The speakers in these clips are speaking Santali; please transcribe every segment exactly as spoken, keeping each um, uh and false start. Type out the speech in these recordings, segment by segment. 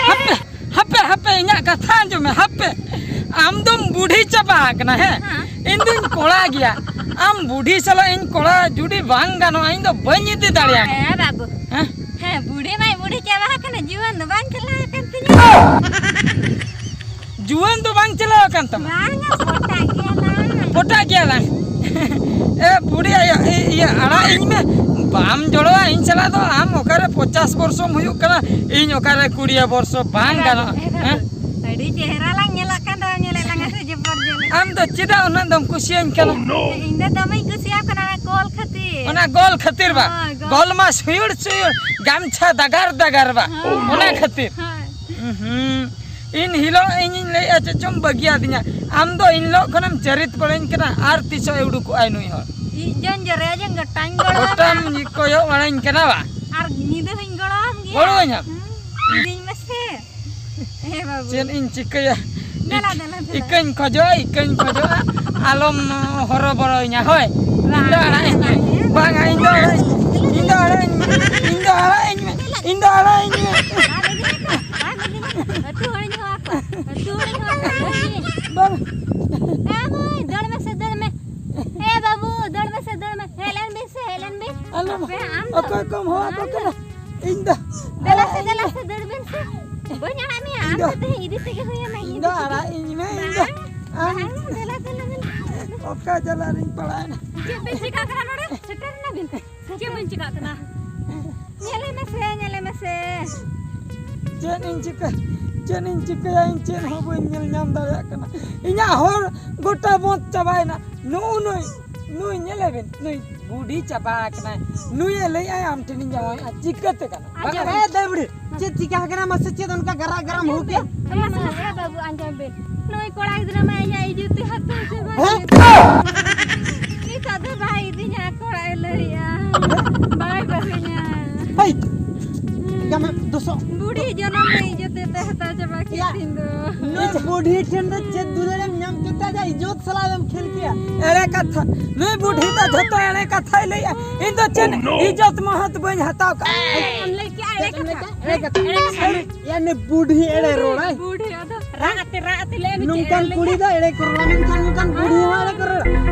ᱦᱟᱯᱮ, ᱦᱟᱯᱮ, ᱦᱟᱯᱮ, ᱤᱧᱟᱹᱜ ᱠᱟᱛᱷᱟ ᱟᱸᱡᱚᱢ ᱢᱮ, ᱦᱟᱯᱮ᱾ ᱟᱢ ᱫᱚᱢ ᱵᱩᱰᱷᱤ ᱪᱟᱵᱟ ᱟᱠᱟᱱᱟ, ᱦᱮᱸ? ᱦᱮᱸ᱾ ᱤᱧ ᱫᱩᱧ ᱠᱚᱲᱟ ᱜᱮᱭᱟ᱾ ᱟᱢ ᱵᱩᱰᱷᱤ ᱥᱟᱞᱟᱜ ᱤᱧ ᱠᱚᱲᱟ ᱡᱩᱫᱤ ᱵᱟᱝ ᱜᱟᱱᱚᱜᱼᱟ, ᱤᱧ ᱫᱚ ᱵᱟᱹᱧ ᱤᱫᱤ ᱫᱟᱲᱮᱭᱟᱢᱟ᱾ ᱦᱮᱸ ᱵᱟᱹᱵᱩ᱾ ᱦᱮᱸ? ᱦᱮᱸ, ᱵᱩᱰᱷᱤ ᱢᱟᱭ ᱵᱩᱰᱷᱤ ᱪᱟᱵᱟ ᱟᱠᱟᱱᱟ, ᱡᱩᱣᱟᱹᱱ ᱫᱚ ᱵᱟᱝ ᱪᱟᱞᱟᱣ ᱟᱠᱟᱱ ᱛᱤᱧᱟ᱾ ᱡᱩᱣᱟᱹᱱ ᱫᱚ ᱵᱟᱝ ᱪᱟᱞᱟᱣ ᱟᱠᱟᱱ ᱛᱟᱢᱟ? ᱵᱟᱝᱟ, ᱯᱚᱴᱟᱜ ᱜᱮᱭᱟᱞᱟᱝ᱾ ᱯᱚᱴᱟᱜ ᱜᱮᱭᱟᱞᱟᱝ᱾ ᱮ ᱵᱩᱰᱷᱤ ᱟᱭᱳ, ᱤ-, ᱤᱭᱟᱹ, ᱟᱲᱟᱜ ᱤᱧ ᱢᱮ᱾ ᱵᱟᱢ ᱡᱚᱲᱚᱣᱟ ᱤᱧ ᱥᱟᱞᱟᱜ ᱫᱚ᱾ ᱟᱢ ᱚᱠᱟᱨᱮ ᱯᱚᱪᱟᱥ ᱵᱚᱨᱥᱚᱢ ᱦᱩᱭᱩᱜ ᱠᱟᱱᱟ, ᱤᱧ ᱚᱠᱟᱨᱮ ᱠᱩᱲᱤᱭᱟᱹ ᱵᱚᱨᱥᱚ? ᱵᱟᱝ ᱮ ᱵᱟᱹᱵᱩ, ᱜᱟᱱᱚᱜᱼᱟ᱾ ᱮ ᱵᱟᱹᱵᱩ, ᱦᱮᱸ? ᱟᱹᱰᱤ ᱪᱮᱦᱨᱟ ᱞᱟᱝ ᱧᱮᱞᱚᱜ ᱠᱟᱱ ᱫᱚ, ᱧᱮᱞᱮᱫ ᱞᱟᱝᱟ ᱥᱮ ᱡᱚᱵᱚᱨ ᱡᱚᱞᱤ᱾ ᱟᱢ ᱫᱚ ᱪᱮᱫᱟᱜ ᱩᱱᱟᱹᱜ ᱫᱚᱢ ᱠᱩᱥᱤᱭᱟᱹᱧ ᱠᱟᱱᱟ? ᱤᱧ ᱫᱚ ᱫᱚᱢᱮᱧ ᱠᱩᱥᱤᱭᱟᱢ ᱠᱟᱱᱟ, ᱚᱱᱟ ᱜᱳᱞ ᱠᱷᱟᱹᱛᱤᱨ ᱵᱟ? ᱦᱳᱭ, ᱜᱳᱞ᱾ ᱜᱳᱞ ᱢᱟ ᱥᱩᱭᱩᱲ ᱥᱩᱭᱩᱲ, ᱜᱟᱢᱪᱷᱟ ᱫᱟᱜᱟᱨ ᱫᱟᱜᱟᱨ ᱵᱟ, ᱦᱳᱭ᱾ ᱚᱱᱟ ᱠᱷᱟᱹᱛᱤᱨ᱾ ᱦᱳᱭ᱾ ᱩᱦᱩᱸ᱾ ᱤᱧ ᱦᱤᱞᱳᱜ ᱤᱧᱤᱧ ᱞᱟᱹᱭᱮᱜᱼᱟ, ᱪᱮᱫ ᱪᱚᱢ ᱵᱟᱹᱜᱤᱭᱟᱫᱤᱧᱟ᱾ ᱟᱢ ᱫᱚ ᱤᱧ ᱦᱤᱞᱳᱜ ᱠᱷᱚᱱᱮᱢ ᱪᱟᱹᱨᱤᱛ ᱵᱟᱲᱟᱧ ᱠᱟᱱᱟ, ᱟᱨ ᱛᱤᱥᱚᱜ ᱮ ᱩᱰᱩᱠᱚᱜᱼᱟᱭ ᱱᱩᱭ ᱦᱚᱲ? ᱤᱡ ᱡᱚᱱ ᱡᱚᱨᱮ ᱡᱚᱱ ᱜᱚᱴᱟᱧ ᱜᱚᱲᱚ ᱟᱢᱟ᱾ ᱜᱚᱴᱟᱢ ᱠᱚᱭᱚᱜ ᱵᱟᱲᱟᱧ ᱠᱟᱱᱟ ᱵᱟ? ᱟᱨ ᱧᱤᱫᱟᱹ ᱦᱚᱸᱧ ᱜᱚᱲᱚ ᱟᱢ ᱜᱮᱭᱟ᱾ ᱜᱚᱲᱚᱣᱟᱹᱧᱟᱢ? ᱦᱩᱸ, ᱤᱫᱤᱧ ᱢᱮᱥᱮ᱾ ᱦᱮᱸ ᱵᱟᱹᱵᱩ᱾ ᱪᱮᱫ ᱤᱧ ᱪᱤᱠᱟᱹᱭᱟ? ᱫᱮᱞᱟ, ᱫᱮᱞᱟ, ᱫᱮᱞᱟ᱾ ᱤᱠᱟᱹᱧ ᱠᱷᱚᱡᱚᱜᱼᱟ, ᱤᱠᱟᱹᱧ ᱠᱷᱚᱡᱚᱜᱼᱟ, ᱟᱞᱚᱢ ᱦᱚᱨᱚᱵᱚᱨᱚᱭᱤᱧᱟ, ᱦᱳᱭ᱾ ᱵᱟᱝ, ᱤᱧ ᱫᱚ ᱟᱲᱟᱜ ᱤᱧ ᱢᱮ᱾ ᱵᱟᱝ, ᱤᱧ ᱫᱚ ᱟᱲᱟᱜ ᱤᱧ ᱢᱮ᱾ ᱤᱧ ᱫᱚ ᱟᱲᱟᱜ ᱤᱧ ᱢᱮ᱾ ᱤᱧ ᱫᱚ ᱟᱲᱟᱜ ᱤᱧ ᱢᱮ᱾ ᱤᱧ ᱫᱚ ᱟᱲᱟᱜ ᱤᱧ ᱢᱮ᱾ ᱵᱟᱝ ᱤᱫᱤᱧᱟ ᱠᱚ, ᱵᱟᱝ ᱤᱫᱤᱧᱟ᱾ ᱟᱹᱛᱩ ᱦᱚᱲᱤᱧ ᱦᱚᱦᱚ ᱟᱠᱚᱣᱟ᱾ ᱟᱹᱛᱩ ᱦᱚᱲᱤᱧ ᱦᱚᱦᱚ ᱟᱠᱚᱣᱟ᱾ ᱵᱟᱝ᱾ ᱮ ᱢᱟᱹᱭ, ᱫᱟᱹᱲ ᱢᱮᱥᱮ, ᱫᱟᱹᱲ ᱢᱮ᱾ ᱮ ᱵᱟᱹᱵᱩ, ᱫᱟᱹᱲ ᱢᱮᱥᱮ, ᱫᱟᱹᱲ ᱢᱮ᱾ ᱦᱮᱡ ᱞᱮᱱ ᱵᱤᱱ ᱥᱮ, ᱦᱮᱡ ᱞᱮᱱ ᱵᱤᱱ᱾ ᱟᱞᱚᱢ, ᱟᱯᱮ ᱟᱢ ᱫᱚ᱾ ᱚᱠᱚᱭ ᱠᱚᱢ ᱦᱚᱦᱚ ᱟᱠᱚ ᱟᱢ ᱫᱚ᱾ ᱠᱟᱱᱟ? ᱤᱧ ᱫᱚ ᱫᱮᱞᱟ ᱥᱮ, ᱟᱲᱟᱜ ᱤᱧ ᱫᱮᱞᱟ ᱢᱮ᱾ ᱥᱮ, ᱫᱟᱹᱲ ᱵᱤᱱ ᱥᱮ᱾ ᱵᱟᱹᱧ ᱟᱲᱟᱜ ᱢᱮᱭᱟ, ᱤᱧ ᱟᱢ ᱫᱚ, ᱫᱚ ᱛᱮᱦᱮᱧ ᱤᱫᱤ ᱛᱮᱜᱮ ᱦᱩᱭᱟᱢᱟ, ᱤᱧ ᱤᱧ ᱫᱚ ᱤᱫᱤ ᱛᱮᱜᱮ᱾ ᱟᱲᱟᱜ ᱤᱧ ᱢᱮ, ᱤᱧ ᱫᱚ᱾ ᱵᱟᱝ, ᱟᱢ ᱵᱟᱝ, ᱫᱮᱞᱟ, ᱫᱮᱞᱟ, ᱫᱮᱞᱟ᱾ ᱚᱠᱟ ᱡᱟᱞᱟ ᱨᱤᱧ ᱯᱟᱲᱟᱣᱮᱱᱟ? ᱪᱮᱫ ᱵᱤᱱ ᱪᱤᱠᱟᱹᱜ ᱠᱟᱱᱟ ᱱᱚᱰᱮ? ᱥᱮᱴᱮᱨ ᱮᱱᱟ ᱵᱤᱱ? ᱪᱮᱫ ᱵᱤᱱ ᱪᱤᱠᱟᱹᱜ ᱠᱟᱱᱟ? ᱧᱮᱞᱮ ᱢᱮᱥᱮ, ᱧᱮᱞᱮ ᱢᱮᱥᱮ᱾ ᱪᱮᱫ ᱤᱧ ᱪᱤᱠᱟᱹ-, ᱪᱮᱫ ᱤᱧ ᱪᱤᱠᱟᱹᱭᱟ? ᱤᱧ ᱪᱮᱫ ᱦᱚᱸ ᱵᱟᱹᱧ ᱧᱮᱞ ᱧᱟᱢ ᱫᱟᱲᱮᱭᱟᱜ ᱠᱟᱱᱟ᱾ ᱤᱧᱟᱹᱜ ᱦᱚᱨ ᱜᱚᱴᱟ ᱵᱚᱸᱫᱽ ᱪᱟᱵᱟᱭᱮᱱᱟ᱾ ᱱᱩᱜᱼᱩ ᱱᱩᱭ, ᱱᱩᱭ ᱧᱮᱞᱮ ᱵᱤᱱ, ᱱᱩᱭ ᱵᱩᱰᱷᱤ ᱪᱟᱵᱟ ᱟᱠᱟᱱᱟᱭ᱾ ᱱᱩᱭᱮ ᱞᱟᱹᱭᱮᱫᱼᱟᱭ ᱟᱢ ᱴᱷᱮᱱᱤᱧ ᱡᱟᱶᱟᱭᱚᱜᱼᱟ, ᱪᱤᱠᱟᱹᱛᱮ ᱜᱟᱱᱚᱜᱼᱟ? ᱟᱸᱡᱚᱢ ᱵᱟᱝᱟ, ᱵᱤᱱ᱾ ᱦᱮᱸ, ᱫᱟᱹᱭ ᱵᱩᱰᱷᱤ, ᱪᱮᱫ ᱪᱤᱠᱟ ᱟᱠᱟᱱᱟ ᱢᱟᱥᱮ? ᱪᱮᱫ ᱚᱱᱠᱟ ᱜᱟᱨᱟᱜ ᱜᱟᱨᱟᱢ ᱦᱩᱠᱮ? ᱟᱸᱡᱚᱢ ᱵᱤᱱ᱾ ᱢᱟᱥᱮ, ᱦᱮᱸ ᱵᱟᱹᱵᱩ, ᱟᱸᱡᱚᱢ ᱵᱤᱱ᱾ ᱱᱩᱭ ᱠᱚᱲᱟ ᱜᱤᱫᱽᱨᱟᱹ ᱢᱟ ᱤᱧᱟᱜ ᱤᱡᱽᱡᱚᱛ ᱮ ᱦᱟᱛᱟᱣ ᱪᱟᱵᱟ ᱦᱮᱸ? ᱠᱮᱫ᱾ ᱱᱤᱛᱚᱜ ᱫᱚ ᱵᱟᱭ ᱤᱫᱤᱧᱟ, ᱠᱚᱲᱟᱭ ᱞᱟᱹᱭᱟ᱾ ᱵᱟᱭ ᱵᱟᱹᱦᱩᱧᱟ᱾ ᱦᱮᱭ! ᱡᱟᱢᱟ ᱫᱩᱥᱚ᱾ ᱵᱩᱲᱦᱤ ᱡᱚᱱᱚᱢ ᱨᱮ ᱤᱡᱽᱡᱚᱛ ᱮ ᱦᱟᱛᱟᱣ ᱪᱟᱵᱟ ᱠᱮᱫ᱾ ᱭᱟ, ᱤᱧ ᱫᱚ ᱱᱩᱭ ᱵᱩᱰᱷᱤ ᱴᱷᱮᱱ ᱫᱚ ᱪᱮᱫ ᱫᱩᱞᱟᱹᱲᱮᱢ ᱧᱟᱢ ᱠᱮᱫ ᱛᱮ ᱟᱡᱟᱜ ᱤᱡᱽᱡᱚᱛ ᱥᱟᱞᱟᱜ ᱮᱢ ᱠᱷᱮᱞ ᱠᱮᱭᱟ? ᱮᱲᱮ ᱠᱟᱛᱷᱟ᱾ ᱱᱩᱭ ᱵᱩᱰᱷᱤ ᱫᱚ ᱡᱷᱚᱛᱚ ᱮᱲᱮ ᱠᱟᱛᱷᱟᱭ ᱞᱟᱹᱭᱟ᱾ ᱤᱧ ᱫᱚ ᱪᱮᱫ ᱤᱡᱽᱡᱚᱛ ᱢᱚᱦᱚᱛ ᱵᱟᱹᱧ ᱦᱟᱛᱟᱣ ᱠᱟᱜᱼᱟ᱾ ᱟᱢ ᱞᱟᱹᱭ ᱠᱮᱜᱼᱟ ᱮᱲᱮ ᱠᱟᱛᱷᱟ᱾ ᱮᱲᱮ ᱠᱟᱛᱷᱟ᱾ ᱮᱲᱮ ᱠᱟᱛᱷᱟ᱾ ᱭᱟ ᱱᱩᱭ ᱵᱩᱰᱷᱤ ᱮᱲᱮ ᱨᱚᱲᱟᱭ᱾ ᱵᱩᱰᱷᱤ ᱟᱫᱚ ᱨᱟᱜ ᱟᱛᱮ, ᱨᱟᱜ ᱟᱛᱮ ᱞᱟᱹᱭ ᱟᱹᱞᱤᱧ ᱪᱮᱫ ᱱᱚᱝᱠᱟᱱ ᱮ ᱞᱟᱹᱭᱟ? ᱠᱩᱲᱤ ᱫᱚ ᱮᱲᱮ ᱠᱚ ᱨᱚᱲᱟ, ᱢᱮᱱᱠᱷᱟᱱ ᱱᱚᱝᱠᱟᱱ ᱵᱩᱰᱷᱤ ᱦᱚᱸ ᱮᱲᱮ ᱠᱚ ᱨᱚᱲᱟ᱾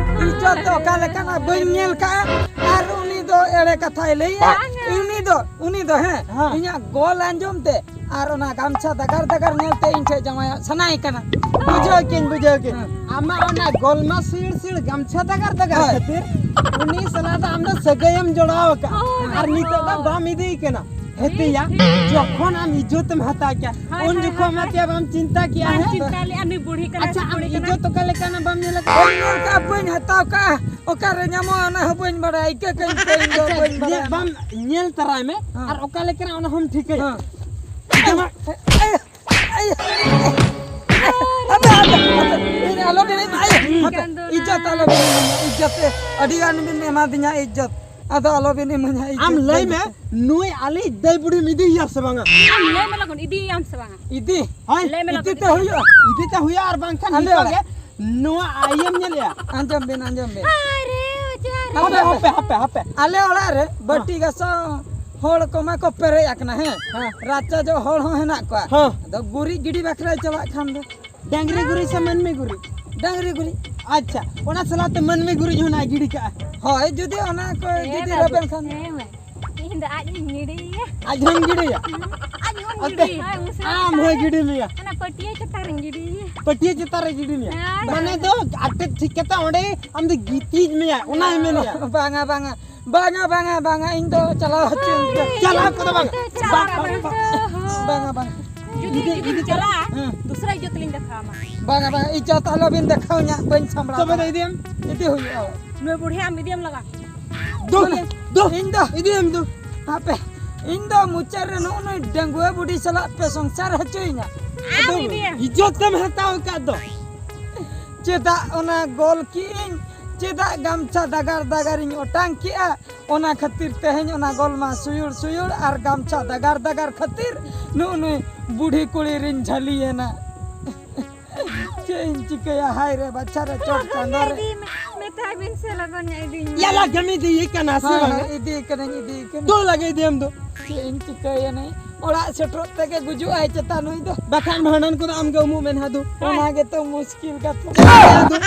ᱤᱡᱽᱡᱚᱛ ᱫᱚ ᱚᱠᱟ ᱞᱮᱠᱟᱱᱟ ᱵᱟᱹᱧ ᱧᱮᱞ ᱠᱟᱜᱼᱟ᱾ ᱟᱨ ᱩᱱᱤ ᱫᱚ ᱮᱲᱮ ᱠᱟᱛᱷᱟᱭ ᱞᱟᱹᱭᱟ᱾ ᱵᱟᱝᱟ᱾ ᱩᱱᱤ ᱫᱚ, ᱩᱱᱤ ᱫᱚ, ᱦᱮᱸ, ᱦᱮᱸ᱾ ᱤᱧᱟᱹᱜ ᱜᱚᱞ ᱟᱸᱡᱚᱢ ᱛᱮ ᱟᱨ ᱚᱱᱟ ᱜᱟᱢᱪᱷᱟ ᱫᱟᱜᱟᱨ ᱫᱟᱜᱟᱨ ᱧᱮᱞ ᱛᱮ ᱤᱧ ᱴᱷᱮᱱ ᱡᱟᱶᱟᱭᱚᱜ ᱥᱟᱱᱟᱭᱮ ᱠᱟᱱᱟ᱾ ᱵᱩᱡᱷᱟᱹᱣ ᱠᱮᱧ, ᱵᱩᱡᱷᱟᱹᱣ ᱠᱮᱧ᱾ ᱦᱮᱸ᱾ ᱟᱢᱟᱜ ᱚᱱᱟ ᱜᱚᱞᱢᱟ ᱥᱤᱲ ᱥᱤᱲ ᱜᱟᱢᱪᱷᱟ ᱫᱟᱜᱟᱨ ᱫᱟᱜᱟᱨ ᱦᱳᱭ᱾ ᱠᱷᱟᱹᱛᱤᱨ ᱩᱱᱤ ᱥᱟᱞᱟᱜ ᱫᱚ ᱟᱢ ᱫᱚ ᱥᱟᱹᱜᱟᱹᱭᱮᱢ ᱡᱚᱲᱟᱣ ᱟᱠᱟᱫᱼᱟ᱾ ᱦᱳᱭ᱾ ᱟᱨ ᱱᱤᱛᱚᱜ ᱫᱚ ᱦᱳᱭ᱾ ᱵᱟᱢ ᱤᱫᱤᱭᱮ ᱠᱟᱱᱟ᱾ ᱦᱮᱛᱮᱭᱟ, ᱴᱷᱤᱠ, ᱴᱷᱤᱠ᱾ ᱡᱚᱠᱷᱚᱱ ᱟᱢ ᱤᱡᱽᱡᱚᱛ ᱮᱢ ᱦᱟᱛᱟᱣ ᱠᱮᱭᱟ, ᱦᱳᱭ, ᱩᱱ ᱦᱳᱭ, ᱡᱚᱠᱷᱚᱱ ᱦᱳᱭ, ᱢᱟ ᱦᱳᱭ᱾ ᱪᱮᱫ ᱵᱟᱢ ᱪᱤᱱᱛᱟ ᱠᱮᱭᱟ, ᱵᱟᱢ ᱦᱮᱸ? ᱪᱤᱱᱛᱟ ᱞᱮᱜᱼᱟ, ᱱᱩᱭ ᱵᱩᱲᱦᱤ ᱠᱟᱱᱟᱭ ᱟᱪᱪᱷᱟ, ᱥᱮ ᱟᱢ ᱠᱩᱲᱤ ᱠᱟᱱᱟᱭ? ᱤᱡᱽᱡᱚᱛ ᱚᱠᱟ ᱞᱮᱠᱟᱱᱟ ᱵᱟᱢ ᱧᱮᱞ ᱟᱠᱟᱫᱟ? ᱵᱟᱹᱧ ᱧᱮᱞ ᱠᱟᱜᱼᱟ, ᱵᱟᱹᱧ ᱦᱟᱛᱟᱣ ᱠᱟᱜᱼᱟ, ᱚᱠᱟᱨᱮ ᱧᱟᱢᱚᱜᱼᱟ ᱚᱱᱟ ᱦᱚᱸ ᱵᱟᱹᱧ ᱵᱟᱲᱟᱭᱟ, ᱤᱠᱟᱹ ᱠᱟᱹᱧ ᱯᱮ, ᱤᱧ ᱫᱚ ᱟᱪᱪᱷᱟ, ᱵᱟᱹᱧ ᱧᱮ-, ᱵᱟᱲᱟᱭᱟ᱾ ᱵᱟᱢ ᱧᱮᱞ ᱛᱟᱨᱟᱭ ᱢᱮ, ᱦᱮᱸ᱾ ᱟᱨ ᱚᱠᱟ ᱞᱮᱠᱟᱱᱟ ᱚᱱᱟ ᱦᱚᱸᱢ ᱴᱷᱤᱠᱟᱹᱭᱟ᱾ ᱦᱮᱸ᱾ ᱟᱭ, ᱟᱭ, ᱟᱭ, ᱟᱭ, ᱦᱟᱯᱮ, ᱦᱟᱯᱮ, ᱦᱟᱯᱮ, ᱤᱧ ᱟᱞᱚ ᱵᱤᱱ, ᱟᱭ, ᱦᱟᱯᱮ, ᱤᱡᱽᱡᱚᱛ ᱟᱞᱚ ᱵᱤᱱ ᱮᱢᱟ, ᱤᱡᱽᱡᱚᱛ ᱛᱮ ᱟᱹᱰᱤ ᱜᱟᱱ ᱵᱤᱱ ᱮᱢᱟ ᱫᱤᱧᱟ ᱤᱡᱽᱡᱚᱛ᱾ ᱟᱫᱚ ᱟᱞᱚᱵᱤᱱ ᱤᱢᱟᱹᱧᱟ, ᱤᱡᱽᱡᱚᱛ ᱟᱢ ᱞᱟᱹᱭ ᱢᱮ, ᱤᱡᱽᱡᱚᱛ᱾ ᱱᱩᱭ ᱟᱞᱮ ᱫᱟᱹᱭ ᱵᱩᱰᱷᱤᱢ ᱤᱫᱤᱭᱮᱭᱟ ᱥᱮ ᱵᱟᱝᱟ? ᱟᱢ ᱞᱟᱹᱭ ᱢᱮ ᱞᱚᱜᱚᱱ, ᱤᱫᱤᱭᱮᱭᱟᱢ ᱥᱮ ᱵᱟᱝᱟ? ᱤᱫᱤ? ᱦᱳᱭ, ᱞᱟᱹᱭ ᱢᱮ ᱤᱫᱤ ᱞᱚᱜᱚᱱ, ᱛᱮ ᱤᱫᱤ᱾ ᱦᱩᱭᱩᱜᱼᱟ? ᱤᱫᱤ ᱛᱮ ᱦᱩᱭᱩᱜᱼᱟ, ᱟᱨ ᱵᱟᱝᱠᱷᱟᱱ ᱟᱞᱮ ᱱᱤᱛᱚᱜ ᱚᱲᱟᱜ᱾ ᱜᱮ ᱱᱚᱣᱟ ᱟᱭᱮᱢ ᱧᱮᱞᱮᱜᱼᱟ᱾ ᱟᱸᱡᱚᱢ ᱵᱤᱱ, ᱟᱸᱡᱚᱢ ᱵᱤᱱ᱾ ᱟᱨᱮ, ᱚᱡᱟᱨᱮ᱾ ᱦᱟᱯᱮ, ᱦᱟᱯᱮ, ᱦᱟᱯᱮ, ᱦᱟᱯᱮ᱾ ᱟᱞᱮ ᱚᱲᱟᱜ ᱨᱮ ᱵᱟᱹᱴᱤ ᱦᱮᱸ᱾ ᱜᱟᱥᱟᱣ ᱦᱚᱲ ᱠᱚᱢᱟ ᱠᱚ ᱯᱮᱨᱮᱡ ᱟᱠᱟᱱᱟ, ᱦᱮᱸ? ᱦᱮᱸ᱾ ᱨᱟᱪᱟ ᱡᱚᱜ ᱦᱚᱲ ᱦᱚᱸ ᱦᱮᱱᱟᱜ ᱠᱚᱣᱟ᱾ ᱦᱮᱸ᱾ ᱟᱫᱚ ᱜᱩᱨᱤᱡ ᱜᱤᱰᱤ ᱵᱟᱠᱷᱨᱟᱭ ᱪᱟᱞᱟᱜ ᱠᱷᱟᱱ ᱫᱚ᱾ ᱰᱟᱝᱨᱤ ᱜᱩᱨᱤᱡ ᱥᱮ ᱢᱟᱹᱱᱢᱤ ᱜᱩᱨᱤᱡ? ᱰᱟᱝᱨᱤ ᱜᱩᱨᱤᱡ᱾ ᱟᱪᱪᱷᱟ, ᱚᱱᱟ ᱥᱟᱞᱟᱜ ᱛᱮ ᱢᱟᱹᱱᱢᱤ ᱜᱩᱨᱤᱡ ᱦᱚᱸ ᱱᱟᱜ ᱜᱤᱰᱤ ᱠᱟᱜᱼᱟ᱾ ᱦᱳᱭ, ᱡᱩᱫᱤ ᱚᱱᱟ ᱠᱚ ᱦᱮᱸ ᱡᱩᱫᱤ ᱵᱟᱹᱵᱩ, ᱨᱮᱵᱮᱱ ᱠᱷᱟᱱ᱾ ᱦᱮᱸ ᱢᱟᱹᱭ᱾ ᱤᱧ ᱫᱚ ᱟᱡ ᱤᱧ ᱜᱤᱰᱤᱭᱮᱭᱟ᱾ ᱟᱡ ᱦᱚᱸᱢ ᱜᱤᱰᱤᱭᱟ? ᱟᱡ ᱦᱚᱸᱧ ᱟᱯᱮ ᱜᱤᱰᱤᱭᱟ᱾ ᱦᱳᱭ, ᱩᱥᱟᱹᱨᱟ ᱟᱢ ᱦᱚᱸᱭ ᱪᱮᱛᱟᱱ ᱨᱮ᱾ ᱜᱤᱰᱤ ᱢᱮᱭᱟ? ᱚᱱᱟ ᱯᱟᱹᱴᱭᱟᱹ ᱪᱮᱛᱟᱱ ᱨᱮᱧ ᱜᱤᱰᱤᱭᱮᱭᱟ᱾ ᱯᱟᱹᱴᱭᱟᱹ ᱪᱮᱛᱟᱱ ᱨᱮ ᱜᱤᱰᱤ ᱢᱮᱭᱟ? ᱦᱮᱸ᱾ ᱢᱟᱱᱮ ᱫᱚ ᱟᱴᱮᱫ ᱴᱷᱤᱠ ᱠᱟᱛᱮ ᱚᱸᱰᱮ ᱟᱢ ᱫᱚ ᱜᱤᱛᱤᱡ ᱢᱮᱭᱟ, ᱚᱱᱟᱭ ᱢᱮᱱᱮᱜᱼᱟ᱾ ᱵᱟᱝᱟ, ᱵᱟᱝᱟ, ᱵᱟᱝᱟ, ᱵᱟᱝᱟ, ᱵᱟᱝᱟ, ᱤᱧ ᱫᱚ ᱪᱟᱞᱟᱣ ᱦᱚᱪᱚᱧ ᱯᱮ᱾ ᱪᱟᱞᱟᱣ ᱠᱚᱫᱚ ᱵᱟᱝᱟ᱾ ᱪᱟᱞᱟᱣ ᱵᱟᱝ, ᱠᱚᱫᱚ ᱵᱟᱝ᱾ ᱦᱳᱭ᱾ ᱵᱟᱝᱟ, ᱵᱟᱝᱟ᱾ ᱡᱩᱫᱤ, ᱤᱫᱤ, ᱡᱩᱫᱤᱢ ᱤᱫᱤ ᱪᱟᱞᱟᱜᱼᱟ, ᱦᱮᱸ᱾ ᱫᱩᱥᱨᱟ ᱤᱡᱽᱡᱚᱛ ᱞᱤᱧ ᱫᱮᱠᱷᱟᱣᱟᱢᱟ᱾ ᱵᱟᱝᱟ, ᱵᱟᱝᱟ, ᱤᱡᱽᱡᱚᱛ ᱟᱞᱚᱵᱤᱱ ᱫᱮᱠᱷᱟᱣᱧᱟ, ᱵᱟᱹᱧ ᱥᱟᱢᱵᱲᱟᱣ ᱛᱚᱵᱮ ᱫᱚ ᱫᱟᱲᱮᱭᱟᱜᱼᱟ᱾ ᱤᱫᱤᱭᱟᱢ? ᱤᱫᱤ ᱦᱩᱭᱩᱜᱼᱟ᱾ ᱱᱩᱭ ᱵᱩᱲᱦᱤ ᱟᱢ ᱤᱫᱤᱭᱟᱢ ᱞᱟᱜᱟ᱾ ᱫᱩ, ᱤᱫᱤᱭᱟᱢ᱾ ᱫᱩ, ᱤᱧ ᱫᱚ᱾ ᱤᱫᱤᱭᱟᱢ ᱫᱩ᱾ ᱦᱟᱯᱮ, ᱤᱧ ᱫᱚ ᱢᱩᱪᱟᱹᱫ ᱨᱮ ᱱᱩᱜᱼᱩ ᱱᱩᱭ ᱰᱟᱺᱜᱩᱣᱟᱹ ᱵᱩᱰᱷᱤ ᱥᱟᱞᱟᱜ ᱯᱮ ᱥᱚᱝᱥᱟᱨ ᱦᱚᱪᱚᱭᱤᱧᱟ᱾ ᱟᱢ ᱟᱫᱚ ᱤᱫᱤᱭᱟᱢ᱾ ᱤᱡᱽᱡᱚᱛ ᱮᱢ ᱦᱟᱛᱟᱣ ᱟᱠᱟᱫ ᱫᱚ᱾ ᱪᱮᱫᱟᱜ ᱚᱱᱟ ᱜᱚᱞ ᱠᱮᱜᱼᱟᱹᱧ? ᱪᱮᱫᱟᱜ ᱜᱟᱢᱪᱷᱟ ᱫᱟᱜᱟᱨ ᱫᱟᱜᱟᱨᱤᱧ ᱚᱴᱟᱝ ᱠᱮᱜᱼᱟ? ᱚᱱᱟ ᱠᱷᱟᱹᱛᱤᱨ ᱛᱮᱦᱮᱧ ᱚᱱᱟ ᱜᱚᱞ ᱢᱟ ᱥᱩᱭᱩᱲ ᱥᱩᱭᱩᱲ ᱟᱨ ᱜᱟᱢᱪᱷᱟ ᱫᱟᱜᱟᱨ ᱫᱟᱜᱟᱨ ᱠᱷᱟᱹᱛᱤᱨ ᱱᱩᱜᱼᱩ ᱱᱩᱭ ᱵᱩᱰᱷᱤ ᱠᱩᱲᱤ ᱨᱤᱧ ᱡᱷᱟᱹᱞᱤᱭᱮᱱᱟ᱾ ᱪᱮᱫ ᱤᱧ ᱪᱤᱠᱟᱹᱭᱟ? ᱦᱟᱭ ᱨᱮ ᱵᱟᱪᱷᱟ ᱨᱮ, ᱪᱚᱴ ᱪᱟᱸᱫᱚ ᱨᱮ᱾ ᱤᱫᱤ ᱢᱮ, ᱢᱮᱛᱟᱭ ᱵᱤᱱ ᱥᱮ ᱞᱚᱜᱚᱱ ᱧᱚᱜ ᱤᱫᱤᱧ ᱢᱮ᱾ ᱭᱟᱞᱟ ᱜᱮᱢ ᱤᱫᱤᱭᱮ ᱠᱟᱱᱟ ᱥᱮ ᱦᱳᱭ, ᱵᱟᱝ? ᱦᱳᱭ, ᱤᱫᱤᱭᱮ ᱠᱟᱹᱱᱟᱹᱧ, ᱤᱫᱤᱭᱮ ᱠᱟᱹᱱᱟᱹᱧ᱾ ᱫᱩ ᱞᱟᱜᱮ ᱤᱫᱤᱭᱮᱢ ᱫᱚ᱾ ᱪᱮᱫ ᱤᱧ ᱪᱤᱠᱟᱹᱭᱟ ᱱᱟᱭ? ᱚᱲᱟᱜ ᱥᱮᱴᱮᱨᱚᱜ ᱛᱮᱜᱮ ᱜᱩᱡᱩᱜ ᱟᱭ ᱪᱮᱛᱟ ᱱᱩᱭ ᱫᱚ᱾ ᱵᱟᱠᱷᱟᱱ ᱵᱷᱟᱸᱰᱟᱱ ᱠᱚᱫᱚ ᱟᱢ ᱜᱮ ᱩᱢᱩᱜ ᱢᱮ ᱱᱟᱦᱟᱜ ᱫᱩ᱾ ᱚᱱᱟ ᱜᱮᱛᱚ ᱢᱩᱥᱠᱤᱞ ᱠᱟᱛᱷᱟ᱾ ᱪᱮᱫ ᱫᱚ?